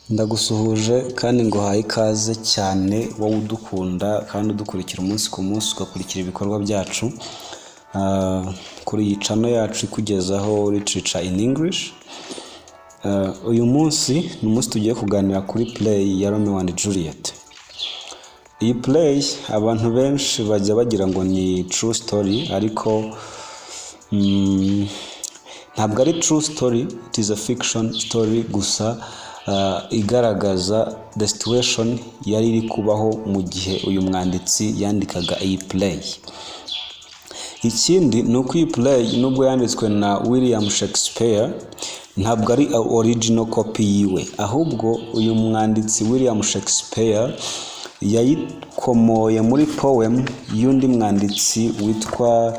Ndagusuhuje kandi nguhaye ikaze cyane, wowe udukunda kandi udukurikira umunsi ku munsi, ugakurikira ibikorwa byacu kuri iyi channel yacu ikugezaho literature in English. Uyu munsi ni umunsi tugiye kuganira kuri play ya Romeo and Juliet. Iyi play abantu benshi bajya bagira ngo ni true story, ariko ntabwo ari true story. It is a fiction story gusa igaragaza the situation yari iri kubaho mu gihe uyu mwanditsi yandikaga iyi play. Ikindi ni uko iyi play, nubwo yanditswe na William Shakespeare, ntabwo ari original copy yiwe, ahubwo uyu mwanditsi William Shakespeare yayikomoye muri poem y'undi mwanditsi witwa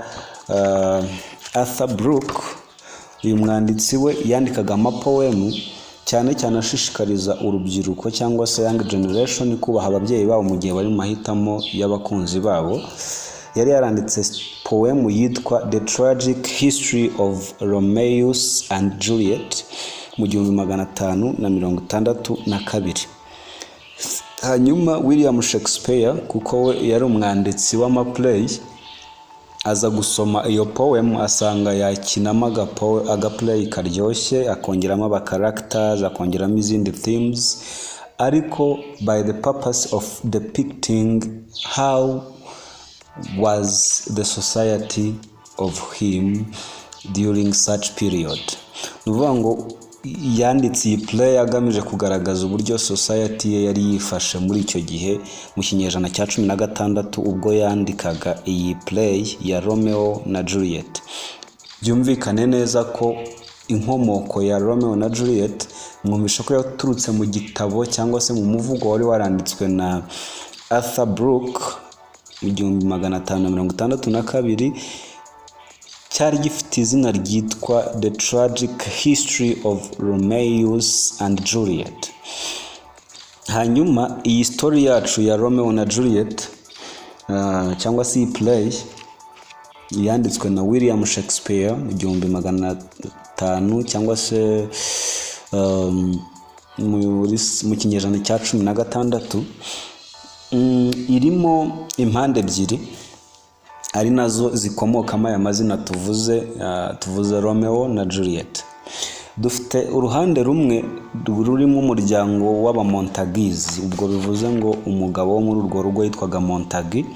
Arthur Brooke. Uyu mwanditsi we yandikaga amapoem cyane cyane ashishikariza urubyiruko cyangwa se young generation kubaha ababyeyi babo mu gihe bari mu mahitamo y'abakunzi babo. Yari yaranditse poem yitwa The Tragic History of Romeus and Juliet mu 1562. Hanyuma William Shakespeare, kuko we yari umwanditsi w'amaplay, aza gusoma iyo poem, asanga yakinamo agaplay karyoshye, akongeramo aba characters, akongeramo izindi themes, ariko by the purpose of depicting how was the society of him during such period. Ni ukuvuga ngo yanditse iyi play agamije kugaragaza uburyo society ye yari yifashe muri icyo gihe, mu kinyejana cya 16, ubwo yandikaga iyi play ya Romeo na Juliet. Byumvikane neza ko inkomoko ya Romeo na Juliet, mwumvisha ko yaturutse mu gitabo cyangwa se mu muvugo wari waranditswe na Arthur Brooke mu 1562, cyari gifite izina ryitwa The Tragic History of Romeus and Juliet. Hanyuma iyi story yacu ya Romeo na Juliet, cyangwa se iyi play yanditswe na William Shakespeare mu 1500 cyangwa se mu kinyejana cya 16, irimo impande ebyiri ari nazo zikomokamo aya mazina tuvuze, Romeo na Juliet. Dufite uruhande rumwe rurimo umuryango w'Abamontagizi, ubwo bivuze ngo umugabo wo muri urwo rugo yitwaga Montagi.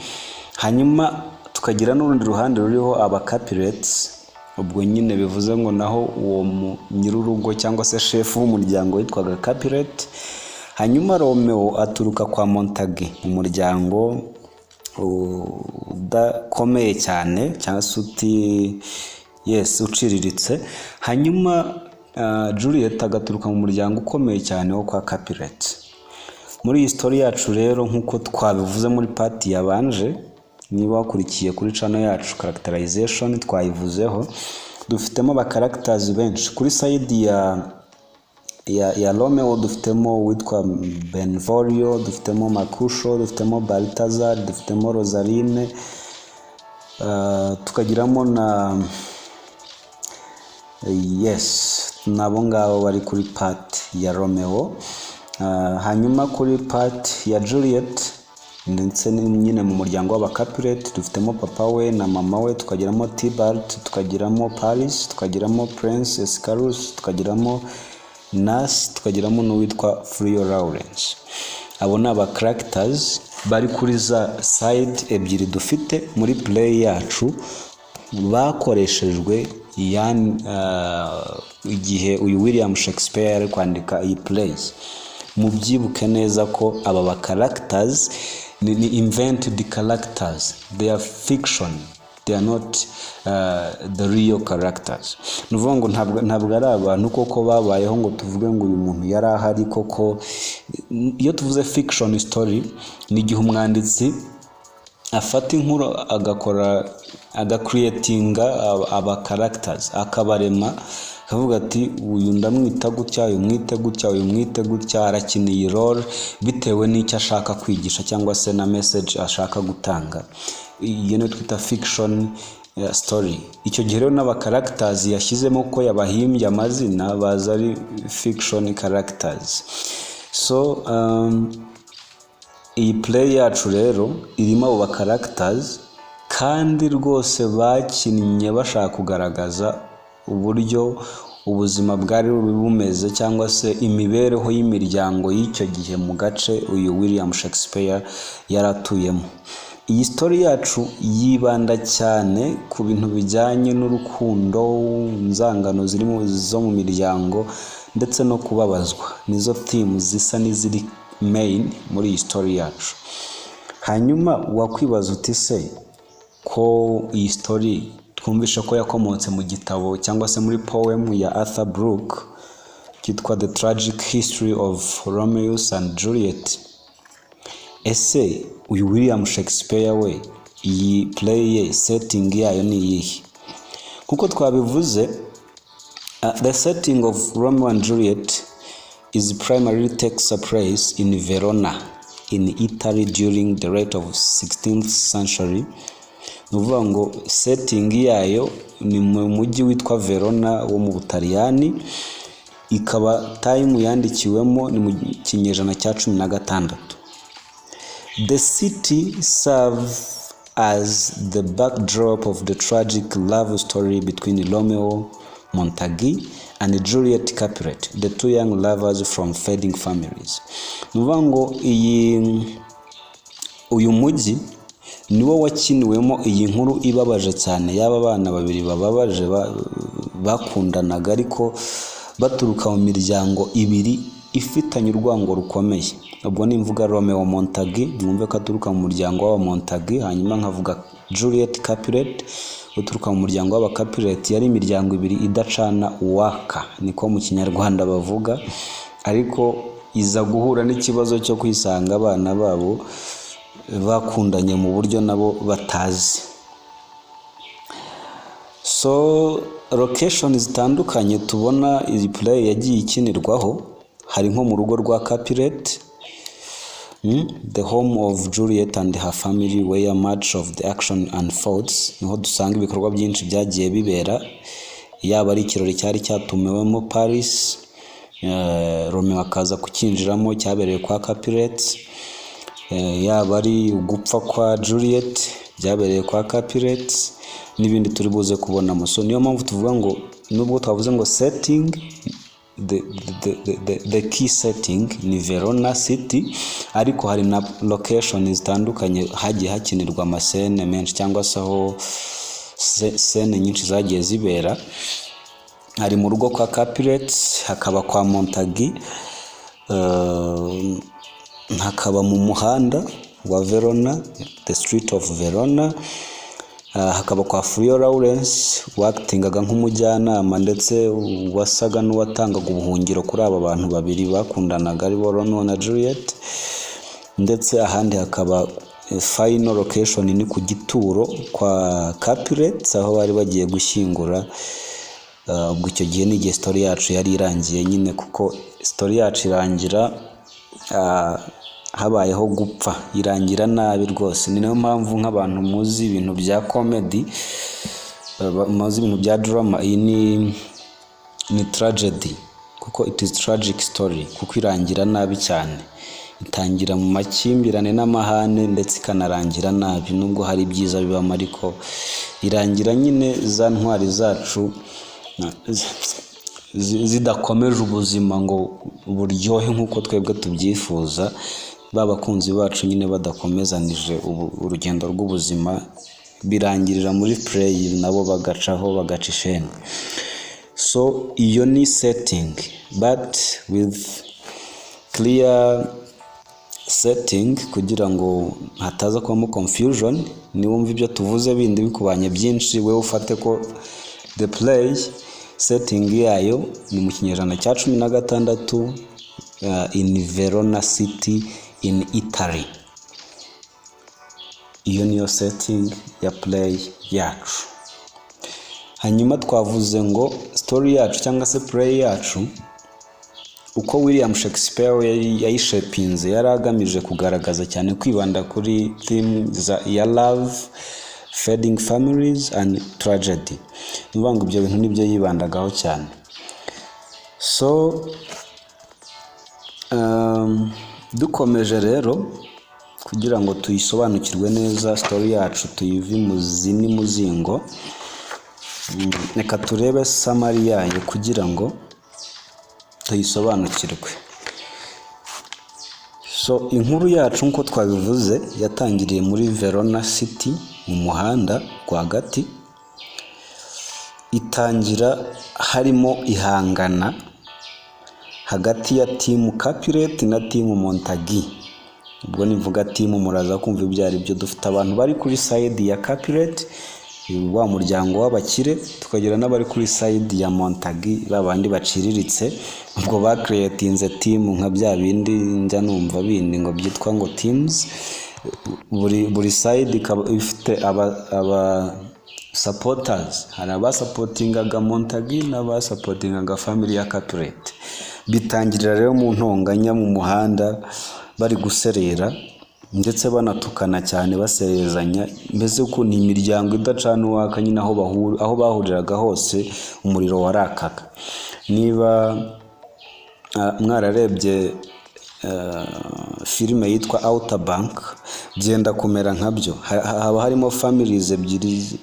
Hanyuma tukagira n'urundi ruhande ruriho Abacapulets, ubwo nyine bivuze ngo naho uwo nyir'urugo cyangwa se shefu w'umuryango witwaga Capulet. Hanyuma Romeo aturuka kwa Montagi, mu muryango udakomeye cyane cyangwa se uti yes uciriritse. Hanyuma Juliet agaturuka mu muryango ukomeye cyane wo kwa Capulet. Muri iyi story yacu rero, nk'uko twabivuze muri part yabanje, niba wakurikiye kuri channel yacu characterization twayivuzeho, dufitemo aba characters benshi. Kuri side ya Romeo dufitemo uwitwa Benvolio, dufitemo Mercutio, dufitemo Balthazar, dufitemo Rosaline, tukagiramo na yes, nabo ngabo bari kuri part ya Romeo. Hanyuma kuri part ya Juliet, ndetse nyine mu muryango w'Abacapulet, dufitemo papa we na mama we, tukagiramo Tybalt, tukagiramo Paris, tukagiramo Prince Escalus, tukagiramo Nurse, tukagiramo n'uwitwa Friar Lawrence. Abo ni aba characters bari kuri za side ebyiri dufite muri play yacu, bakoreshejwe igihe uyu William Shakespeare yari kwandika iyi play. Mubyibuke neza ko aba ba characters ni invented characters, they are fiction, they are not the real characters. Ni ukuvuga ngo ntabwo ari abantu koko babayeho ngo tuvuge ngo uyu muntu yari ahari koko. Iyo tuvuze fiction story, ni igihe umwanditsi afata inkuru, agakora, agacreatinga aba characters, akabarema, akavuga ati: "Uyu ndamwita gutya, uyu mwite gutya, uyu mwite gutya, arakina iyi role," bitewe n'icyo ashaka kwigisha cyangwa se na message ashaka gutanga. Iyo niyo twita fiction story. Icyo gihe rero n'aba characters yashyizemo ko yabahimbye amazina, baza ari fiction characters. So iyi play yacu rero irimo abo ba characters, kandi rwose bakinnye bashaka kugaragaza uburyo ubuzima bwari bumeze cyangwa se imibereho y'imiryango y'icyo gihe mu gace uyu William Shakespeare yari atuyemo. Iyi story yacu yibanda cyane ku bintu bijyanye n'urukundo, inzangano ziri zo mu miryango ndetse no kubabazwa. Nizo theme zisa n'iziri main muri iyi story yacu. Hanyuma wakwibaza uti: "Se ko iyi story twumvishe ko yakomotse mu gitabo cyangwa se muri poem ya Arthur Brooke cyitwa The Tragic History of Romeo and Juliet, ese uyu William Shakespeare we, iyi play ye, setting yayo ni iyihe?" Nkuko twabivuze, the setting of Romeo and Juliet is primarily takes place in Verona in Italy during the late of 16th century. Ni ukuvuga ngo setting yayo ni mu mujyi witwa Verona wo mu Butaliyani, ikaba time yandikiwemo ni mu kinyejana cya 16. The city serves as the backdrop of the tragic love story between Romeo Montague and Juliet Capulet, the two young lovers from feuding families. Ni ukuvuga ngo uyu mujyi niwo wakiniwemo iyi nkuru ibabaje cyane y'aba bana babiri bababaje bakundanaga ariko baturuka mu miryango ibiri ifitanye urwango rukomeye. Ubwo nimvuga Romeo Montague, mwumve ko aturuka mu muryango w'aba Montague, hanyuma nkavuga Juliet Capulet uturuka mu muryango w'aba Capulet. Yari imiryango ibiri idacana uwaka, niko mu Kinyarwanda bavuga, ariko iza guhura n'ikibazo cyo kwisanga abana babo bakundanye mu buryo nabo batazi. So location zitandukanye tubona iyi play yagiye ikinirwaho, hari nko mu rugo rwa Capulet, the home of Juliet and her family, where much of the action unfolds. Niho dusanga ibikorwa byinshi byagiye bibera, yaba ari ikirori cyari cyatumiwemo Paris, Romeo akaza kucyinjiramo, cyabereye kwa Capulet, yaba ari ugupfa kwa Juliet byabereye kwa Capulet, n'ibindi turi buze kubonamo. So niyo mpamvu tuvuga ngo nubwo twavuze ngo setting, the key setting ni Verona City, ariko hari na location zitandukanye hagiye hakinirwa amascene menshi cyangwa se aho scene nyinshi zagiye zibera. Hari mu rugo kwa Capulet, hakaba kwa Montague, hakaba mu muhanda wa Verona, the street of Verona, hakaba kwa Friar Lawrence wakitingaga nk'umujyanama ndetse wasaga n'uwatangaga ubuhungiro kuri aba bantu babiri bakundanaga, aribo Romeo na Juliet, ndetse ahandi hakaba final location ni ku gituro kwa Capulet aho bari bagiye gushyingura. Ubwo icyo gihe ni igihe story yacu yari irangiye nyine, kuko story yacu irangira habayeho gupfa, irangira nabi rwose. Ni nayo mpamvu nk'abantu muzi ibintu bya comedy, muzi ibintu bya drama, iyi ni tragedy, kuko it is tragic story, kuko irangira nabi cyane. Itangira mu makimbirane n'amahane ndetse ikanarangira nabi, nubwo hari ibyiza bibamo, ariko irangira nyine za ntwari zacu zidakomeje ubuzima ngo buryohe nk'uko twebwe tubyifuza, ba bakunzi bacu nyine badakomezanije urugendo rw'ubuzima, birangirira muri play nabo bagacaho bagaca isheni. So iyo ni setting, but with clear setting kugira ngo hataza kubamo confusion. Niwumva ibyo tuvuze bindi bikubanye byinshi, wowe ufate ko the play setting yayo ni mu kinyejana cya 16 in Verona City in Italy. Iyo niyo setting ya play yacu. Hanyuma twavuze ngo story yacu cyangwa se play yacu, uko William Shakespeare yayishapinze, yari agamije kugaragaza cyane, kwibanda kuri theme ya love, feuding families and tragedy. Ni ukuvuga ngo ibyo bintu nibyo yibandagaho cyane. So Dukomeje rero, kugira ngo tuyisobanukirwe neza story yacu, tuyive imuzi n'imuzingo, reka turebe summary yayo kugira ngo tuyisobanukirwe. So inkuru yacu, nk'uko twabivuze, yatangiriye muri Verona City, mu muhanda rwagati, itangira harimo ihangana hagati ya team Capulet na team Montague. Ubwo nivuga team, muraza kumva ibyo ari byo. Dufite abantu bari kuri side ya Capulet, wa muryango w'abakire, tukagira n'abari kuri side ya Montague, ba bandi baciriritse. Ubwo bacreatinze team nka bya bindi njya numva bindi ngo byitwa ngo teams, buri side ikaba ifite aba supporters. Hari abasupportingaga Montague n'abasupportingaga family ya Capulet. Bitangirira rero mu ntonganya mu muhanda, bari guserera ndetse banatukana cyane, baserezanya, mbese ko ni imiryango idacana uwaka nyine. Aho bahuriraga hose umuriro warakaga. Niba mwararebye filime yitwa Outer Bank, byenda kumera nkabyo. Haba harimo families ebyiri,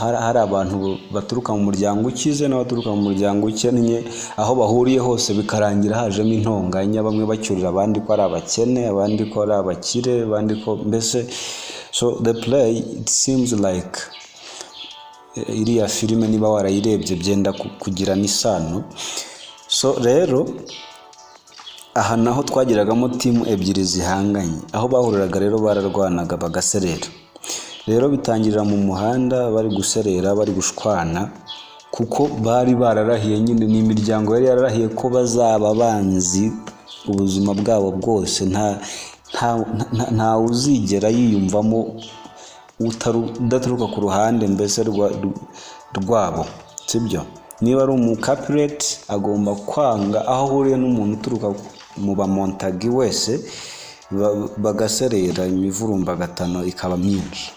hari abantu baturuka mu muryango ukize n'abaturuka mu muryango ukennye. Aho bahuriye hose bikarangira hajemo intonganya, bamwe bacyurira abandi ko ari abakene, abandi ko ari abakire, abandi ko mbese. So the play, it seems like iriya filime niba warayirebye, byenda kugirana isano. So rero aha naho twagiragamo team ebyiri zihanganye. Aho bahuriraga rero bararwanaga, bagaserera. Rero bitangirira mu muhanda, bari guserera, bari gushwana, kuko bari bararahiye nyine, ni imiryango yari yararahiye ko bazaba banzi ubuzima bwabo bwose, nta uzigera yiyumvamo udaturuka ku ruhande mbese rwabo, sibyo? Niba ari umuCapulet, agomba kwanga aho ahuriye n'umuntu uturuka mu baMontague wese, bagaserera, imivurumbagatano ikaba myinshi.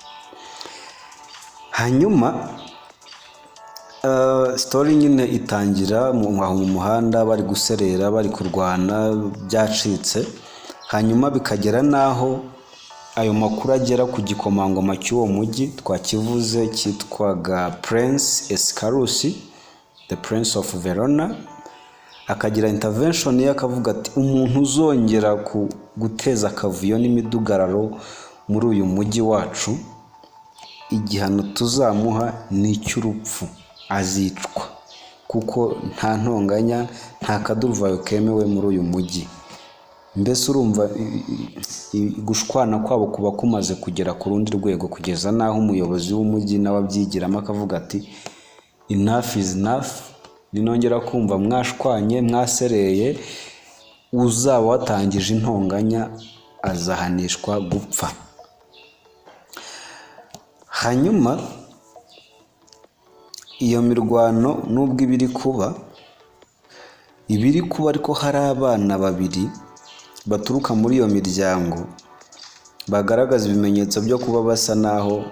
Hanyuma story nyine itangira aho mu muhanda, bari guserera, bari kurwana byacitse. Hanyuma bikagera n'aho ayo makuru agera ku gikomangoma cy'uwo mujyi, twakivuze, cyitwaga Prince Escalus, the Prince of Verona. Akagira intervention ye, akavuga ati: "Umuntu uzongera guteza akavuyo n'imidugararo muri uyu mujyi wacu, igihano tuzamuha ni icy'urupfu, azicwa, kuko nta ntonganya, nta kaduruvayo kemewe muri uyu mujyi." Mbese urumva gushwana kwabo kuba kumaze kugera ku rundi rwego, kugeza n'aho umuyobozi w'umujyi nawe abyigiramo, akavuga ati: "Enough is enough. Ninongera kumva mwashwanye, mwasereye, uzaba watangije intonganya azahanishwa gupfa." Hanyuma iyo mirwano, nubwo iba iri kuba, ariko hari abana babiri baturuka muri iyo miryango bagaragaza ibimenyetso byo kuba basa naho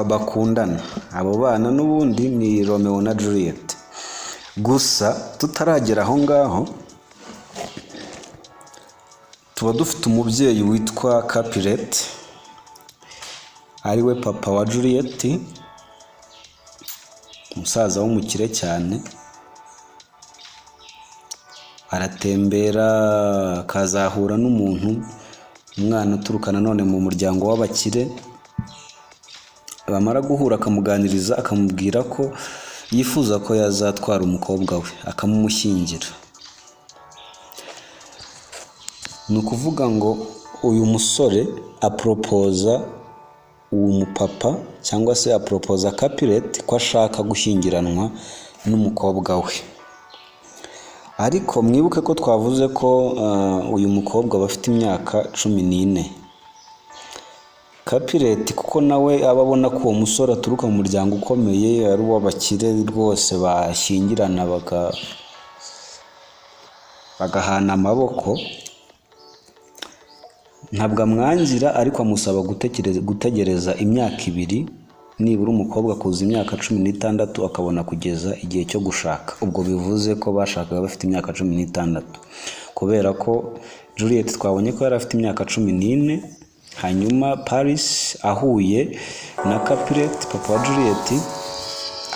bakundana. Abo bana n'ubundi ni Romeo na Juliet. Gusa tutaragera aho ngaho, tuba dufite umubyeyi witwa Capulet, ariwe papa wa Juliet, umusaza w'umukire cyane. Aratembera, akazahura n'umuntu, umwana uturuka nanone mu muryango w'abakire. Bamara guhura, akamuganiriza, akamubwira ko yifuza ko yazatwara umukobwa we, akamumushyingira. Ni ukuvuga ngo uyu musore aproposa uwo mupapa, cyangwa se aproposa Capulet, ko ashaka gushyingiranwa n'umukobwa we. Ariko mwibuke ko twavuze ko uyu mukobwa aba afite imyaka 14. Capulet, kuko nawe aba abona ko uwo musore aturuka mu muryango ukomeye, ari uw'abakire rwose, bashyingirana bagahana amaboko, ntabwo amwangira, ariko amusaba gutegereza imyaka 2. Nibura umukobwa akuza imyaka 16 akabona kugeza igihe cyo gushaka. Ubwo bivuze ko bashakaga bafite imyaka 16, kubera ko Juliet twabonye ko yari afite imyaka 14. Hanyuma Paris ahuye na Capulet, papa wa Juliet,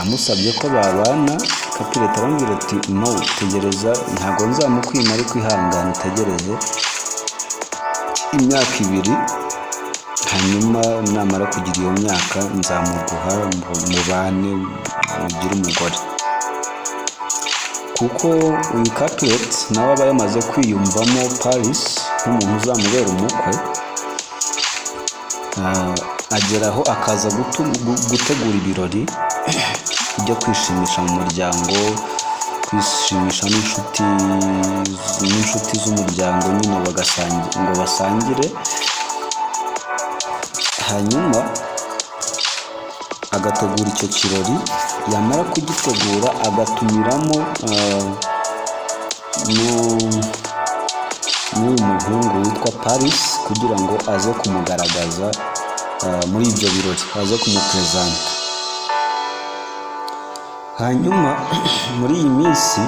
amusabye ko babana, Capulet aramubwira ati: "No, tegereza, ntabwo nzamukwima, ariko ihangane utegereze imyaka 2, hanyuma namara kugira iyo myaka nzamuguha mubane, mugire umugore." Kuko uyu Capulet nawe aba yamaze kwiyumvamo Paris nk'umuntu uzamubera umukwe, ageraho akaza gutegura ibirori byo kwishimisha mu muryango, kwishimisha n'inshuti z'umuryango nyine, ngo basangire. Hanyuma agategura icyo kirori, yamara kugitegura agatumiramo n'uyu muhungu witwa Paris kugira ngo aze kumugaragaza muri ibyo birori, aze kumuperezanta. Hanyuma muri iyi minsi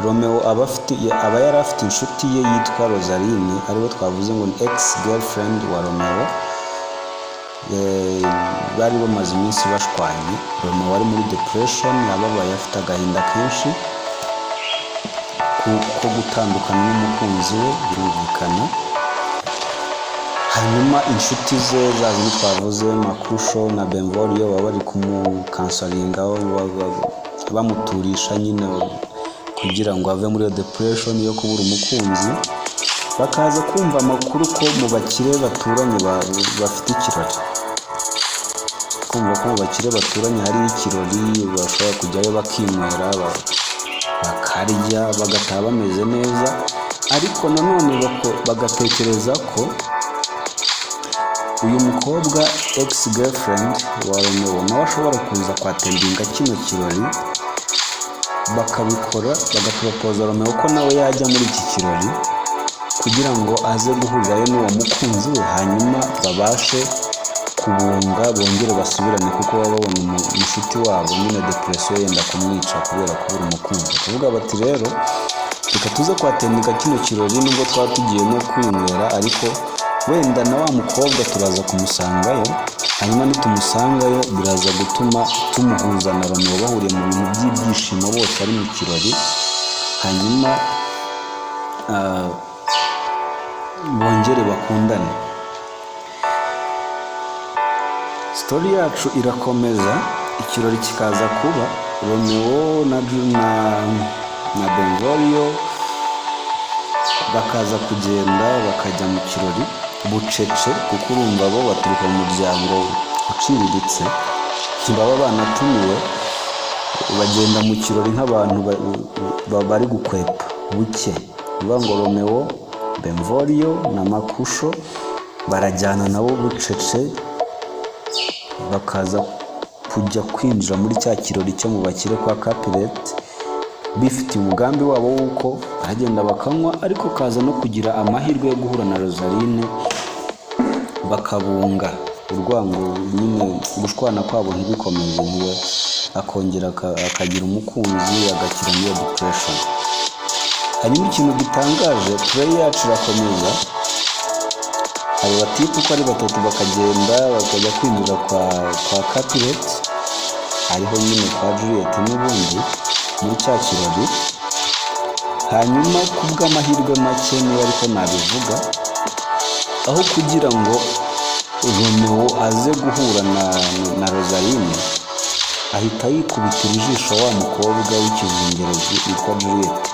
Romeo aba yari afite inshuti ye yitwa Rosaline, ariwe twavuze ngo ni ex girlfriend wa Romeo. Bari bamaze iminsi bashwanye. Romeo ari muri depression, ababaye, afite agahinda kenshi ko gutandukana n'umukunzi we, birumvikana. Hanyuma inshuti ze za zindi twavuze, Mercutio na Benvolio, baba bari kumucounselinga, bamuturisha nyine kugira ngo ave muri iyo depression yo kubura umukunzi. Bakaza kumva amakuru ko mu bakire baturanye bafite ikirori, kumva ko mu bakire baturanye hari ikirori, bashobora kujyayo bakinywera, bakarya, bagataha bameze neza. Ariko nanone bagatekereza ko uyu mukobwa ex girlfriend wa Romeo nawe ashobora kuza kwattendinga kino kirori. Bakabikora, bagaporopoza Romeo ko nawe yajya muri iki kirori kugira ngo aze guhurirayo n'uwo mukunzi we, hanyuma babashe kubunga, bongere basubirane, kuko baba babona umushuti wabo nyine depression yenda kumwica kubera kubura umukunzi. Bakavuga bati: "Rero reka tuze kwattendinga kino kirori, nubwo twaba tugiye no kwinywera, ariko wenda na wa mukobwa turaza kumusangayo, hanyuma nitumusangayo biraza gutuma tumuhuza na Romeo, bahuriye mu bintu by'ibyishimo, bose ari mu kirori, hanyuma bongere bakundane." Story yacu irakomeza, ikirori kikaza kuba, Romeo na Benvolio bakaza kugenda bakajya mu kirori bucece, kuko urumva bo baturuka mu muryango uciriritse, ntibaba banatumiwe. Bagenda mu kirori nk'abantu bari gukwepa buke. Bivuga ngo Romeo, Benvolio na Mercutio barajyana nabo bucece, bakaza kujya kwinjira muri cya kirori cyo mu bakire kwa Capulet, bifitiye umugambi wabo w'uko baragenda bakanywa, ariko kaza no kugira amahirwe yo guhura na Rosaline, bakabunga urwango nyine, gushwana kwabo ntibikomeze, ntiwe akongera akagira umukunzi, agakira muri iyo depression. Hanyuma ikintu gitangaje, play yacu irakomeza, abo batipe uko ari batatu bakagenda bakajya kwinjira kwa Capulet, ariho nyine kwa Juliet n'ubundi, muri cya kirori. Hanyuma ku bw'amahirwe make, niba ariko nabivuga, aho kugira ngo Romeo aze guhura na Rosaline, ahita yikubitira ijisho wa mukobwa w'ikizungerezi witwa Juliet.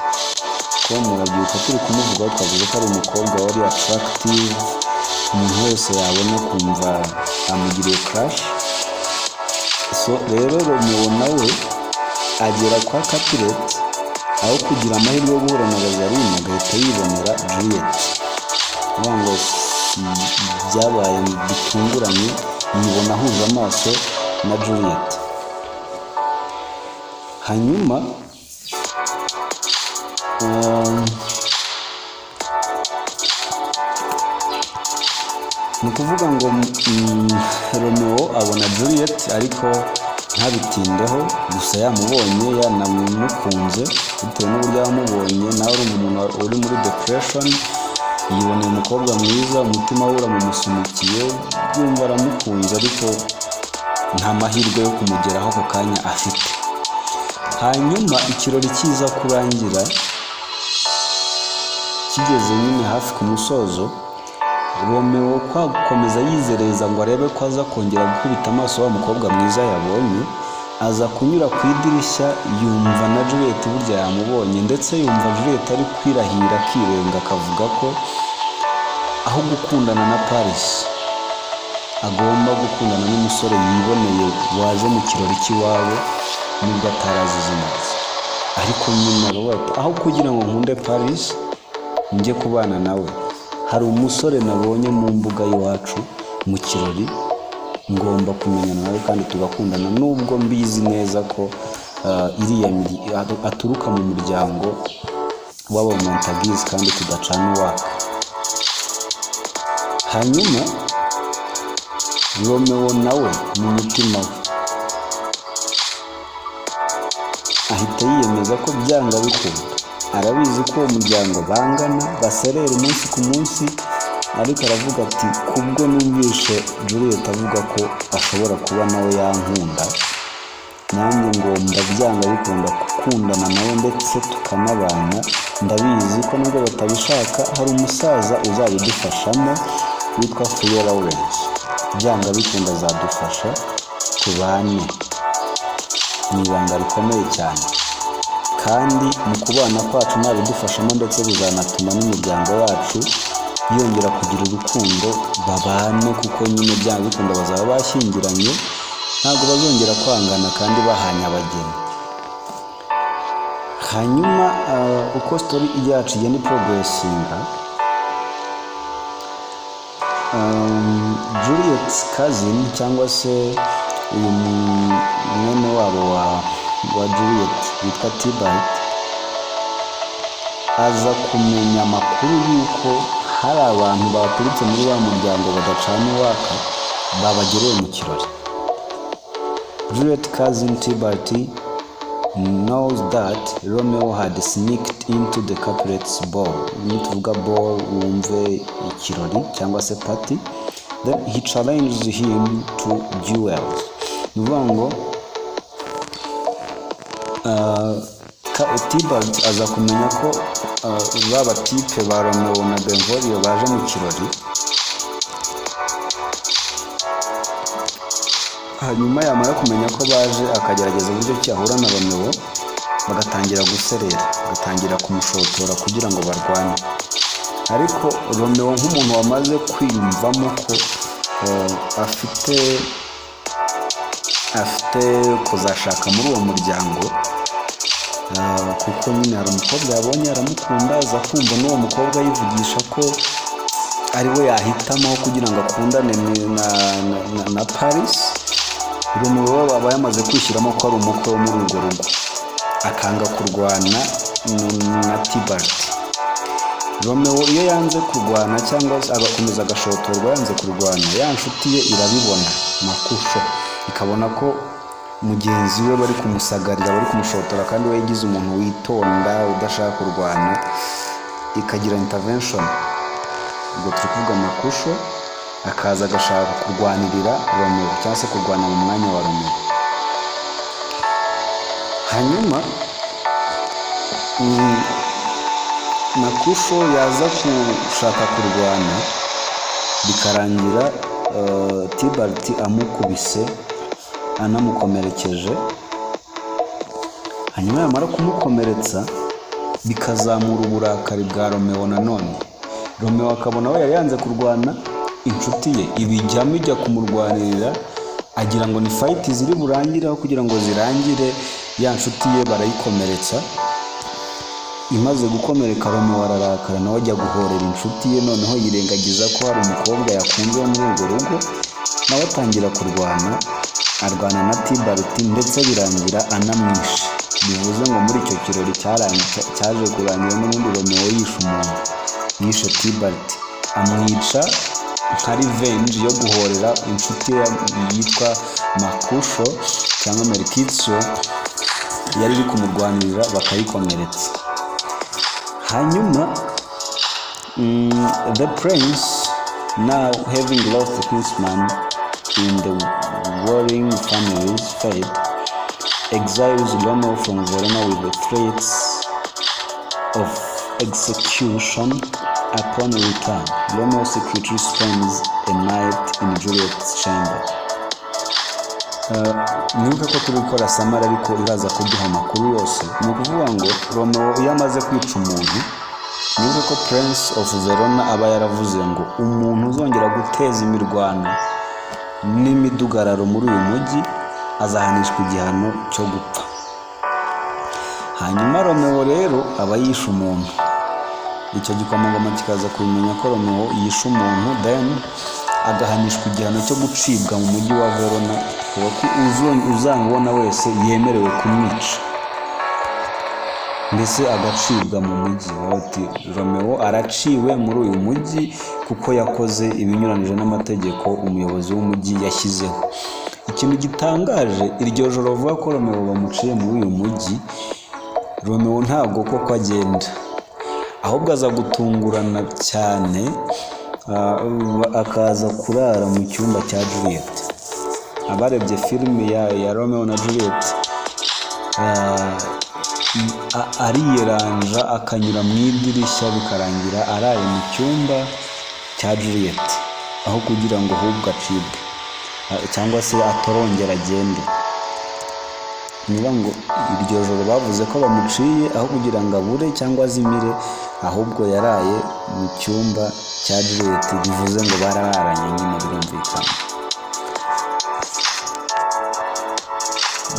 Ko murabyibuka turi kumuvugaho, twavuze ko ari umukobwa wari attractive, umuntu wese yabona kumva amugiriye crush. So rero Romeo nawe agera kwa Capulet, aho kugira amahirwe yo guhura na Rosaline agahita yibonera Juliet. Kuvuga ngo byabaye bitunguranye, yibona ahuje amaso na Juliet. Hanyuma Ni ukuvuga ngo Romeo abona Juliet, ariko ntabitindeho. Gusa yamubonye, yanamukunze bitewe n'uburyo yamubonye. Nawe urumva, umuntu uri muri depression yiboneye umukobwa mwiza, umutima we uramumusunikiye, yumva aramukunze, ariko nta mahirwe yo kumugeraho ako kanya afite. Hanyuma ikirori kiza kurangira, kigeze nyine hafi ku musozo, Romeo kwa gukomeza yizereza ngo arebe ko aza kongera gukubita amaso wa mukobwa mwiza yabonye, aza kunyura ku idirishya, yumva na Juliet burya yamubonye. Ndetse yumva Juliet ari kwirahira, akirenga, akavuga ko aho gukundana na Paris agomba gukundana n'umusore yiboneye waje mu kirori cy'iwabo, nubwo atarazi izina rye. Ariko nyine aravuga ati: "Aho kugira ngo nkunde Paris njye kubana nawe, hari umusore nabonye mu mbuga y'iwacu mu kirori, ngomba kumenyana nawe kandi tugakundana, nubwo mbizi neza ko iriya aturuka mu muryango w'aba Montagues kandi tudacana uwaka." Hanyuma Romeo nawe mu mutima we ahita yiyemeza ko byanga bikunda, arabizi ko uwo muryango bangana, baserera umunsi ku munsi, ariko aravuga ati: "Kubwo numvishe Juliet avuga ko ashobora kuba nawe yankunda, nanjye ngomba byanga bikunda gukundana nawe, ndetse tukanabana. Ndabizi ko nubwo batabishaka, hari umusaza uzabidufashamo witwa Friar Lawrence, byanga bikunda azadufasha tubane." Ni ibanga rikomeye cyane, kandi mu kubana kwacu nabidufashamo, ndetse bizanatuma n'imiryango yacu yongera kugira urukundo, babane, kuko nyine byanga bikunda bazaba bashyingiranye, ntabwo bazongera kwangana kandi bahanye abageni. Hanyuma uko story yacu igenda iprogressinga, Juliet cousin, cyangwa se uyu mwene wabo wa Juliet witwa Tybalt, aza kumenya amakuru y'uko hari abantu baturutse muri wa muryango badacana uwaka babagereye mu kirori. Juliet cousin Tybalt knows that Romeo had sneaked into the Capulets ball. Nituvuga ball wumve ikirori cyangwa se party. Then he challenges him to duels. Ni ukuvuga ngo Tybalt aza kumenya ko ba batipe ba Romeo na Benvolio baje mu kirori. Hanyuma yamara kumenya ko baje, akagerageza uburyo ki ahura na Romeo, bagatangira guserera, bagatangira kumushotora kugira ngo barwane. Ariko Romeo, nk'umuntu wamaze kwiyumvamo ko afite kuzashaka muri uwo muryango, kuko nyine hari umukobwa yabonye aramukunda, aza kumva n'uwo mukobwa yivugisha ko ari we yahitamo kugira ngo akundane na Paris, Romeo aba yamaze kwishyiramo ko ari umukwe wo muri urwo rugo, akanga kurwana na Tybalt. Romeo iyo yanze kurwana cyangwa se agakomeza agashotorwa yanze kurwana, ya nshuti ye irabibona, Mercutio, ikabona ko mugenzi we bari kumusagarira, bari kumushotora, kandi we yigize umuntu witonda udashaka kurwana, ikagira intervention. Ubwo turi kuvuga Mercutio, akaza agashaka kurwanirira Romeo cyangwa se kurwana mu mwanya wa Romeo. Hanyuma Mercutio yaza gushaka kurwana, bikarangira Tybalt amukubise, anamukomerekeje. Hanyuma yamara kumukomeretsa, bikazamura uburakari bwa Romeo. Nanone Romeo akabona we yari yanze kurwana, inshuti ye ibijyamo, ijya kumurwanirira, agira ngo ni fight ziri burangire. Aho kugira ngo zirangire, ya nshuti ye barayikomeretsa. Imaze gukomereka, Romeo ararakara, nawe ajya guhorera inshuti ye. Noneho yirengagiza ko hari umukobwa yakunze wo muri urwo rugo, nawe atangira kurwana, arwana na Tybalt, ndetse birangira anamwishe. Bivuze ngo muri icyo kirori cyaje kurangira n'ubundi Romeo yishe umuntu, yishe Tybalt, amwica. nka revenge yo guhorera inshuti ye yitwa Mercutio cyangwa Mercutio yari iri kumurwanirira bakayikomeretsa. Hanyuma the prince, now having lost the kinsman in the warring families fate, exiles Romeo from Verona with the threats of execution upon return. Romeo secretly spends a night in Juliet's chamber. Mwibuke ko turi gukora summary, ariko iraza kuduha amakuru yose. Ni ukuvuga ngo Romeo iyo amaze kwica umuntu, mwibuke ko Prince of Verona aba yaravuze ngo umuntu uzongera guteza imirwano n'imidugararo muri uyu mujyi azahanishwa igihano cyo gupfa. Hanyuma Romeo rero aba yishe umuntu, icyo gikomangoma kikaza kubimenya ko Romeo yishe umuntu, then agahanishwa igihano cyo gucibwa mu mujyi wa Verona, kuko uzamubona wese yemerewe kumwica, mbese agacibwa mu mujyi. Bati Romeo araciwe muri uyu mujyi kuko yakoze ibinyuranije n'amategeko umuyobozi w'umujyi yashyizeho. Ikintu gitangaje, iryo joro bavuga ko Romeo bamuciye muri uyu mujyi, Romeo ntabwo koko agenda, ahubwo aza gutungurana cyane, akaza kurara mu cyumba cya Juliet. Abarebye filime ya Romeo na Juliet, ariyeranja akanyura mu idirishya, bikarangira araye mu cyumba cya Juliet aho kugira ngo ahubwo acibwe cyangwa se atorongera agende. Niba ngo iryo joro bavuze ko bamuciye, aho kugira ngo abure cyangwa azimire, ahubwo yaraye mu cyumba cya Juliet, bivuze ngo barararanye nyine, birumvikana.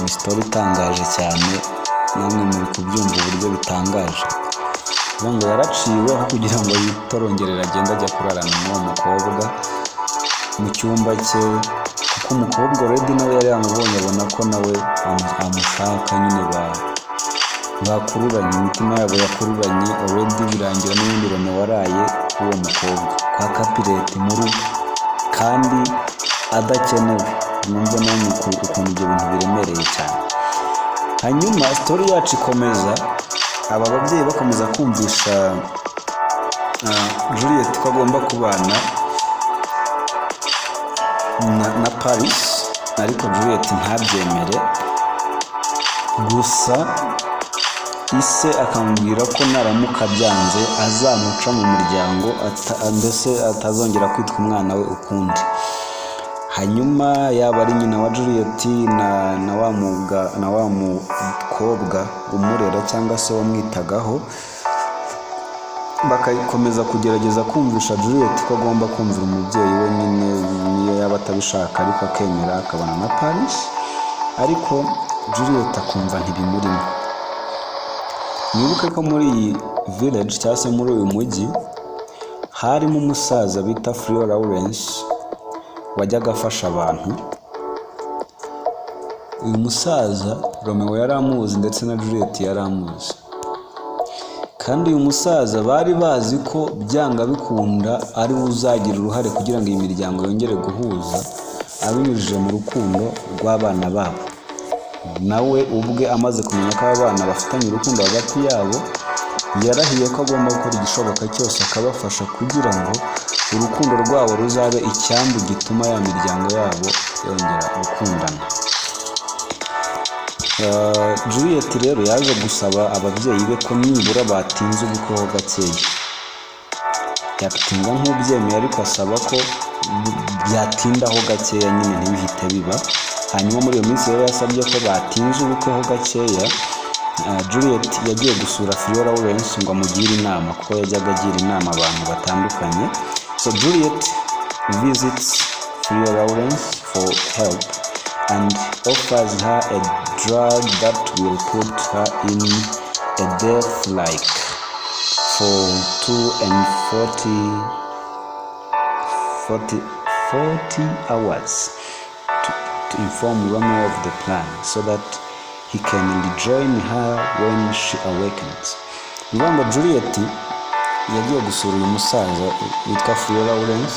Ni story itangaje cyane, namwe muri kubyumva uburyo bitangaje. Bivuga ngo yaraciwe, aho kugira ngo yitorongerere agende, ajya kurarana n'uwo mukobwa mu cyumba cye, kuko umukobwa already nawe yari yamubonye, abona ko nawe amushaka nyine, bakururanye, imitima yabo yakururanye already. Birangira n'ubundi Romeo waraye k'uwo mukobwa kwa Capulet mu rugo kandi adakenewe. Mwumve namwe ukuntu ibyo bintu biremereye cyane. Hanyuma story yacu ikomeza aba babyeyi bakomeza kumvisha Juliet ko agomba kubana na Paris, ariko Juliet ntabyemere. Gusa ise akamubwira ko naramuka byanze azamuca mu muryango, mbese atazongera kwitwa umwana we ukundi. Hanyuma yaba ari nyina wa Juliet na wa mukobwa umurera cyangwa se wamwitagaho, bakakomeza kugerageza kumvisha Juliet ko agomba kumvira umubyeyi we nyine, niyo yaba atabishaka, ariko akemera akabana na Paris. Ariko Juliet akumva ntibimurimo. Mwibuke ko muri iyi village cyangwa se muri uyu mujyi harimo umusaza bita Friar Lawrence wajyaga afasha abantu. Uyu musaza Romeo yari amuzi, ndetse na Juliet yari amuzi. Kandi uyu musaza bari bazi ko byanga bikunda ari we uzagira uruhare kugira ngo iyi miryango yongere guhuza abinyujije mu rukundo rw'abana babo. Nawe ubwe amaze kumenya ko aba bana bafitanye urukundo hagati yabo, yarahiye ko agomba gukora igishoboka cyose akabafasha kugira ngo urukundo rwabo ruzabe icyambu gituma ya miryango yabo yongera gukundana. Juliet rero yaje gusaba ababyeyi be ko nibura batinze ubukwe ho gakeya. Yatinga nk'ubyemeye, ariko asaba ko byatindaho gakeya nyine, ntibihite biba. Hanyuma muri iyo minsi rero yasabye ko batinze ubukwe ho gakeya, Juliet yagiye gusura Friar Lawrence ngo amugire inama, kuko yajyaga agira inama abantu batandukanye. So Juliet visits Friar Lawrence for help and offers her a drug that will put her in a death like for 42 40 hours to inform Romeo of the plan so that he can rejoin her when she awakens. Ni ukuvuga ngo Juliet yagiye gusura uyu musaza witwa Friar Lawrence.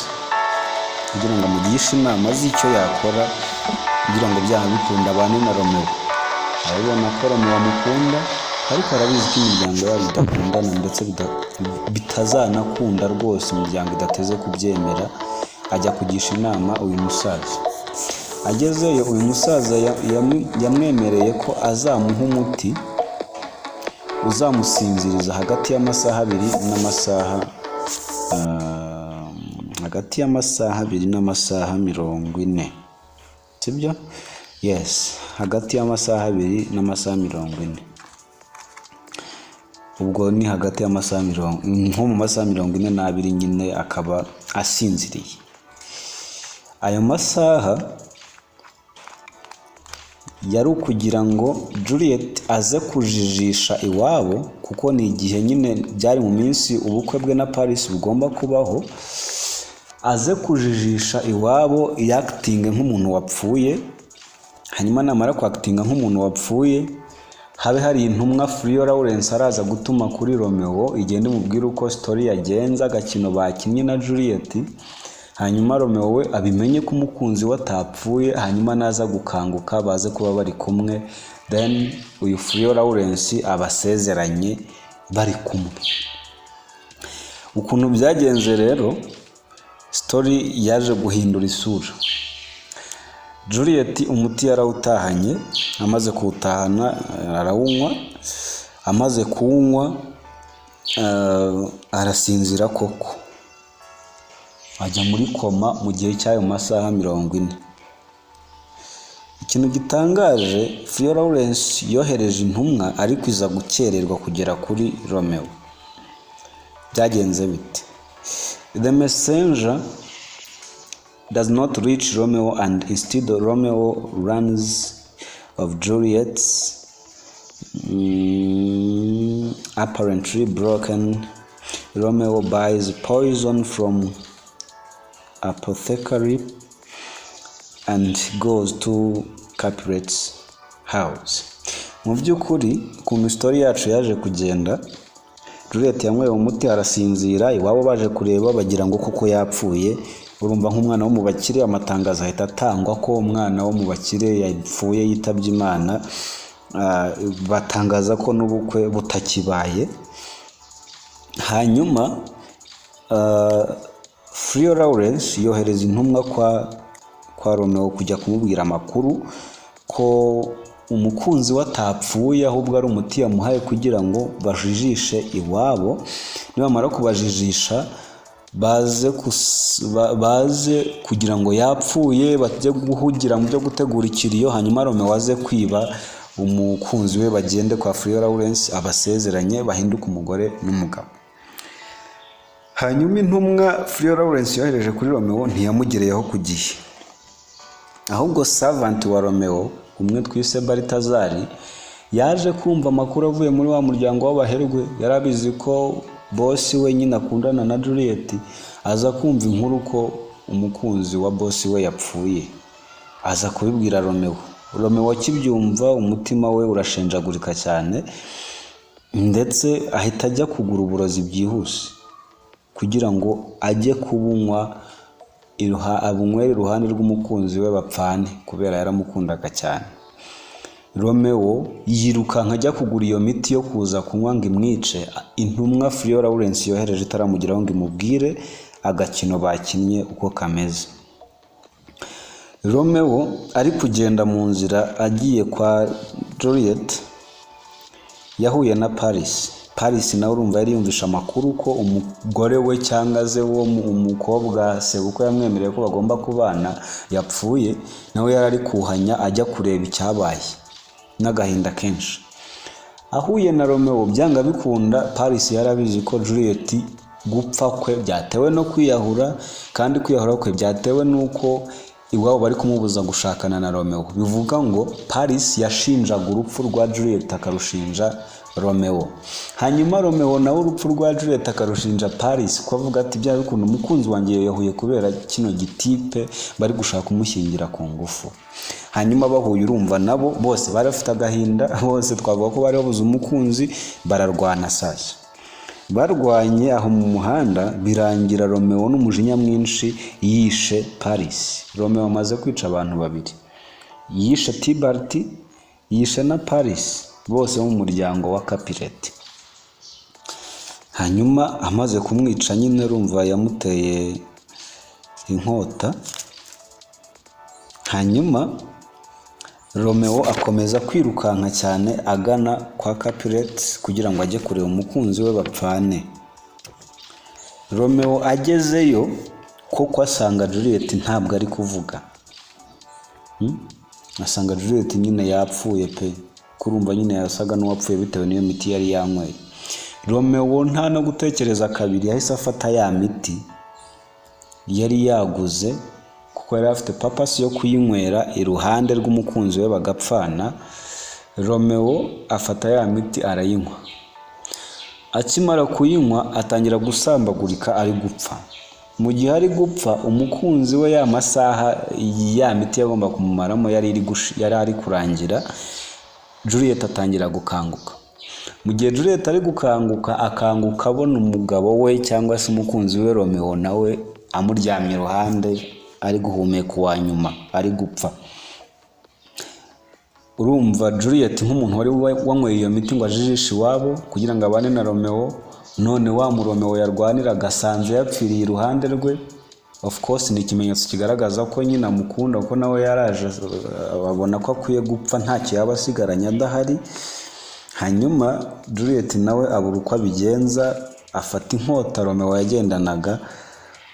kugira ngo amugishe inama z'icyo yakora kugira ngo byanga bikunda abane na Romeo. Arabibona ko Romeo amukunda, ariko arabizi ko imiryango yabo idakundana, ndetse bitazanakunda rwose, imiryango idateze kubyemera. Ajya kugisha inama uyu musaza. Agezeyo, uyu musaza yamwemereye ko azamuha umuti uzamusinziriza hagati y'amasaha 2 n'amasaha 40, sibyo? Yes, hagati y'amasaha 2 n'amasaha 40. Ubwo ni hagati y'amasaha mirongo, nko mu masaha 42 nyine akaba asinziriye. Ayo masaha yari ukugira ngo Juliet aze kujijisha iwabo, kuko ni igihe nyine byari mu minsi ubukwe bwe na Paris bugomba kubaho. Aze kujijisha iwabo, yactinge nk'umuntu wapfuye. Hanyuma namara kwactinga nk'umuntu wapfuye, habe hari intumwa Friar Lawrence araza gutuma kuri Romeo, igenda imubwira uko story yagenze, agakino bakinnye na Juliet. Hanyuma Romeo we abimenye ko umukunzi we atapfuye. Hanyuma naza gukanguka baze kuba bari kumwe, then uyu Friar Lawrence abasezeranye bari kumwe. Ukuntu byagenze rero, story yaje guhindura isura. Juliet umuti yarawutahanye. Amaze kuwutahana arawunywa. Amaze kuwunywa arasinzira koko, ajya muri koma mu gihe cy'ayo masaha 40. Ikintu gitangaje, Friar Lawrence yohereje intumwa, ariko iza gukererwa kugera kuri Romeo. Byagenze bite? The messenger does not reach Romeo, and instead Romeo learns of Juliet's apparently broken. Romeo buys poison from apothecary and goes to Capulet's house. Mu by'ukuri, ukuntu story yacu yaje kugenda, Juliet yanyweye umuti arasinzira. Iwabo baje kureba bagira ngo koko yapfuye. Urumva, nk'umwana wo mu bakire, amatangazo ahita atangwa ko umwana wo mu bakire yapfuye, yitabye Imana. Batangaza ko n'ubukwe butakibaye. Hanyuma Friar Lawrence yohereza intumwa kwa Romeo kujya kumubwira amakuru ko umukunzi we atapfuye, ahubwo ari umuti yamuhaye kugira ngo bajijishe iwabo. Nibamara kubajijisha baze kugira ngo yapfuye, bajye guhugira mu byo gutegura ikiriyo. Hanyuma Romeo aze kwiba umukunzi we, bagende kwa Friar Lawrence abasezeranye, bahinduke umugore n'umugabo. Hanyuma intumwa Friar Lawrence yohereje kuri Romeo ntiyamugereyeho ku gihe, ahubwo servant wa Romeo umwe twise Baltazari yaje kumva amakuru avuye muri wa muryango w'abaherwe. Yari abizi ko boss we nyine akundana na Juliet. Aza kumva inkuru ko umukunzi wa boss we yapfuye, aza kubibwira Romeo. Romeo akibyumva, umutima we urashenjagurika cyane, ndetse ahita ajya kugura uburozi byihuse kugira ngo ajye kubunywa, abunywere iruhande rw'umukunzi we, bapfane, kubera yaramukundaga cyane. Romeo yirukanka ajya kugura iyo miti yo kuza kunywa ngo imwice, intumwa Friar Lawrence yohereje itaramugeraho ngo imubwire agakino bakinnye uko kameze. Romeo ari kugenda mu nzira agiye kwa Juliet, yahuye na Paris. Paris nawe urumva yari yumvishe amakuru ko umugore we, cyangwa se wo umukobwa sebukwe yamwemereye ko bagomba kubana, yapfuye. Nawe yari ari kuhanya ajya kureba icyabaye n'agahinda kenshi. Ahuye na Romeo, byanga bikunda Paris yari abizi ko Juliet gupfa kwe byatewe no kwiyahura, kandi kwiyahura kwe byatewe n'uko iwabo bari kumubuza gushakana na Romeo. Bivuga ngo Paris yashinjaga urupfu rwa Juliet akarushinja Romeo, hanyuma Romeo nawe urupfu rwa Juliet akarushinja Paris, ko avuga ati: "Byaba bikunda umukunzi wanjye yahuye kubera kino gitipe bari gushaka kumushyingira ku ngufu." Hanyuma bahuye, urumva nabo bose bari bafite agahinda, bose twavuga ko bari babuze umukunzi, bararwana. Sasa Barwanye aho mu muhanda, birangira Romeo n'umujinya mwinshi yishe Paris. Romeo amaze kwica abantu babiri: yishe Tybalt, yishe na Paris, bose bo mu muryango wa Capulet. Hanyuma amaze kumwica nyine, urumva yamuteye inkota. Hanyuma Romeo akomeza kwirukanka cyane agana kwa Capulet kugira ngo ajye kureba umukunzi we bapfane. Romeo agezeyo koko asanga Juliet ntabwo ari kuvuga. Asanga Juliet nyine yapfuye pe, kurumva nyine yasaga n'uwapfuye bitewe n'iyo miti yari yanyweye. Romeo nta no gutekereza kabiri, yahise afata ya miti yari yaguze, kuko yari afite purpose yo kuyinywera iruhande rw'umukunzi we bagapfana. Romeo afata ya miti arayinywa. Akimara kuyinywa atangira gusambagurika, ari gupfa. Mu gihe ari gupfa, umukunzi we, ya masaha ya miti yagomba kumumaramo yari ari kurangira, Juliet atangira gukanguka. Mu gihe Juliet ari gukanguka, akanguka abona umugabo we cyangwa se umukunzi we Romeo nawe amuryamye iruhande, ari guhumeka uwa nyuma, ari gupfa. Urumva Juliet nk'umuntu wari wanyweye iyo miti ngo ajijishe iwabo kugira ngo abane na Romeo, none wa mu Romeo yarwaniraga asanze yapfiriye iruhande rwe. Of course ni ikimenyetso kigaragaza ko nyine amukunda, kuko nawe yaraje abona ko akwiye gupfa, ntacyo yaba asigaranye adahari. Hanyuma Juliet nawe abura uko abigenza, afata inkota Romeo yagendanaga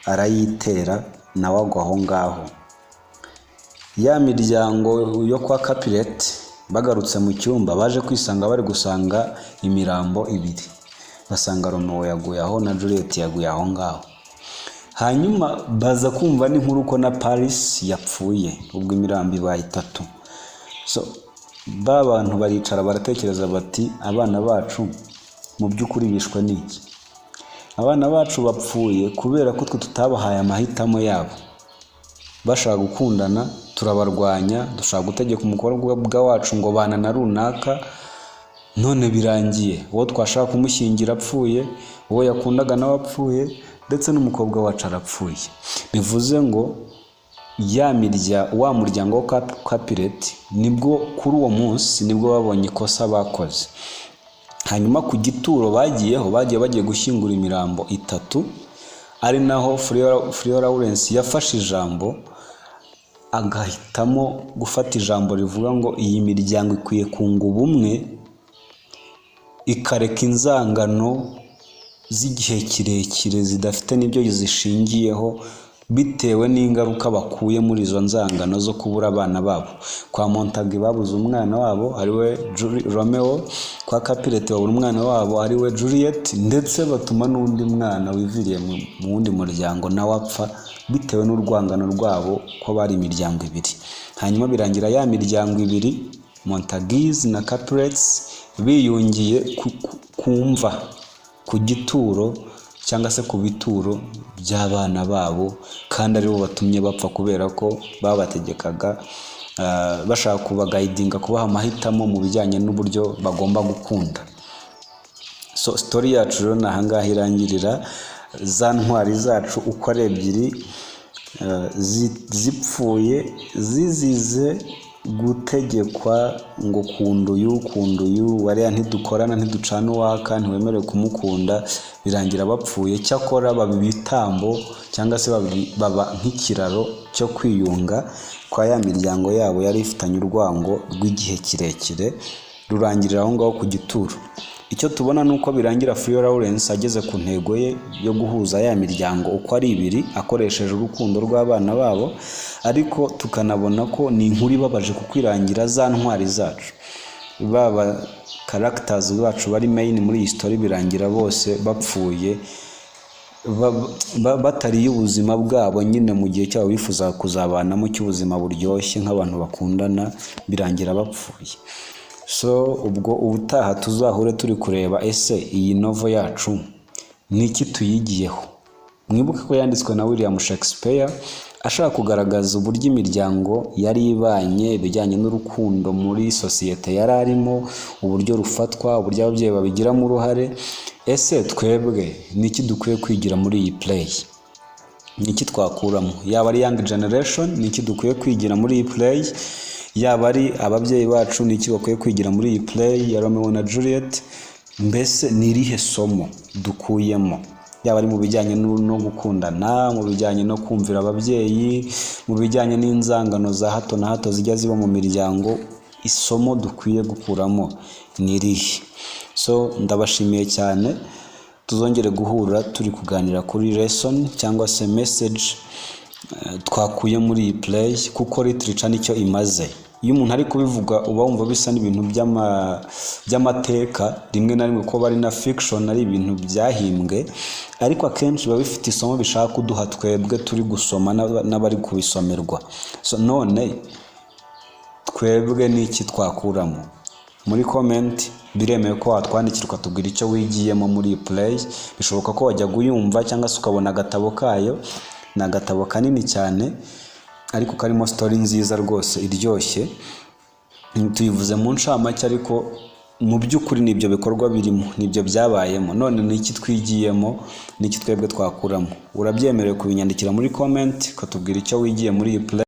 arayitera, nawe agwa aho ngaho. Ya miryango yo kwa Capulet bagarutse mu cyumba, baje kwisanga bari gusanga imirambo ibiri. Basanga Romeo yaguye aho na Juliet yaguye aho ngaho. Hanyuma baza kumva n'inkuru ko na Paris yapfuye. Ubwo imirambo ibaye itatu. So ba bantu baricara baratekereza bati: "Abana bacu mu by'ukuri bishwe n'iki? Abana bacu bapfuye kubera ko twe tutabahaye amahitamo yabo. Bashaka gukundana turabarwanya, dushaka gutegeka umukobwa wacu ngo bana na runaka, none birangiye uwo twashaka kumushyingira apfuye, uwo yakundaga nawe apfuye, ndetse n'umukobwa wacu arapfuye." Bivuze ngo ya mirya wa muryango wa Capulet nibwo kuri uwo munsi nibwo babonye ikosa bakoze. Hanyuma ku gituro bagiyeho, bagiye bagiye gushyingura imirambo itatu, ari naho Friar Lawrence yafashe ijambo, agahitamo gufata ijambo rivuga ngo iyi miryango ikwiye kunga ubumwe, ikareka inzangano z'igihe kirekire zidafite n'ibyo zishingiyeho, bitewe n'ingaruka bakuye muri izo nzangano zo kubura abana babo. Kwa Montague babuze umwana wabo ariwe Romeo, kwa Capulet babura umwana wabo ariwe Juliet, ndetse batuma n'undi mwana wiviriye mu wundi muryango nawe apfa bitewe n'urwangano rwabo ko bari imiryango ibiri. Hanyuma birangira ya miryango ibiri, Montagues na Capulets, biyungiye ku mva, ku gituro cyangwa se ku bituro by'abana babo, kandi aribo batumye bapfa, kubera ko babategekaga bashaka kubaguidinga, kubaha amahitamo mu bijyanye n'uburyo bagomba gukunda. So story yacu rero ni ahangaha irangirira. Za ntwari zacu uko ari ebyiri zipfuye zizize gutegekwa ngo kunda uyu, kunda uyu, wariya ntidukorana, ntiducana uwaka, ntiwemerewe kumukunda, birangira bapfuye. Cyakora baba ibitambo cyangwa se baba nk'ikiraro cyo kwiyunga kwa ya miryango yabo yari ifitanye urwango rw'igihe kirekire, rurangirira aho ngaho ku gituro. Icyo tubona ni uko birangira Friar Lawrence ageze ku ntego ye yo guhuza ya miryango uko ari ibiri akoresheje urukundo rw'abana babo, ariko tukanabona ko ni inkuru ibabaje, kuko irangira za ntwari zacu, baba characters bacu bari main muri iyi story, birangira bose bapfuye batariye ubuzima bwabo nyine mu gihe cyabo bifuza kuzabanamo cy'ubuzima buryoshye nk'abantu bakundana, birangira bapfuye. So ubwo ubutaha tuzahure turi kureba ese iyi novel yacu ni iki tuyigiyeho. Mwibuke ko yanditswe na William Shakespeare. Ashaka kugaragaza uburyo imiryango yari ibanye, ibijyanye n'urukundo muri sosiyete yari arimo, uburyo rufatwa, uburyo ababyeyi babigiramo uruhare. Ese twebwe ni iki dukwiye kwigira muri iyi play? Ni iki twakuramo? Yaba ari young generation, ni iki dukwiye kwigira muri iyi play? Yaba ari ababyeyi bacu, ni iki bakwiye kwigira muri iyi play ya Romeo na Juliet? Mbese ni irihe somo dukuyemo, yaba ari mu bijyanye no gukundana, mu bijyanye no kumvira ababyeyi, mu bijyanye n'inzangano za hato na hato zijya ziba mu miryango? Isomo dukwiye gukuramo ni irihe? So ndabashimiye cyane. Tuzongere guhura turi kuganira kuri lesson cyangwa se message twakuye muri iyi play, kuko literature nicyo imaze. Iyo umuntu ari kubivuga, uba wumva bisa n'ibintu by'amateka rimwe na rimwe, ko bari na fiction, ari ibintu byahimbwe, ariko akenshi biba bifite isomo bishaka kuduha twebwe turi gusoma n'abari kubisomerwa. So none twebwe ni iki twakuramo? Muri comment biremewe ko watwandikira ukatubwira icyo wigiyemo muri iyi play. Bishoboka ko wajya uyumva cyangwa se ukabona agatabo kayo. Ni agatabo kanini cyane, ariko karimo story nziza rwose iryoshye. Tuyivuze mu ncamake, ariko mu by'ukuri ni ibyo bikorwa birimo, nibyo byabayemo. None ni iki twigiyemo? Ni iki twebwe twakuramo? Urabyemerewe kubinyandikira muri comment, ukatubwira icyo wigiye muri iyi play.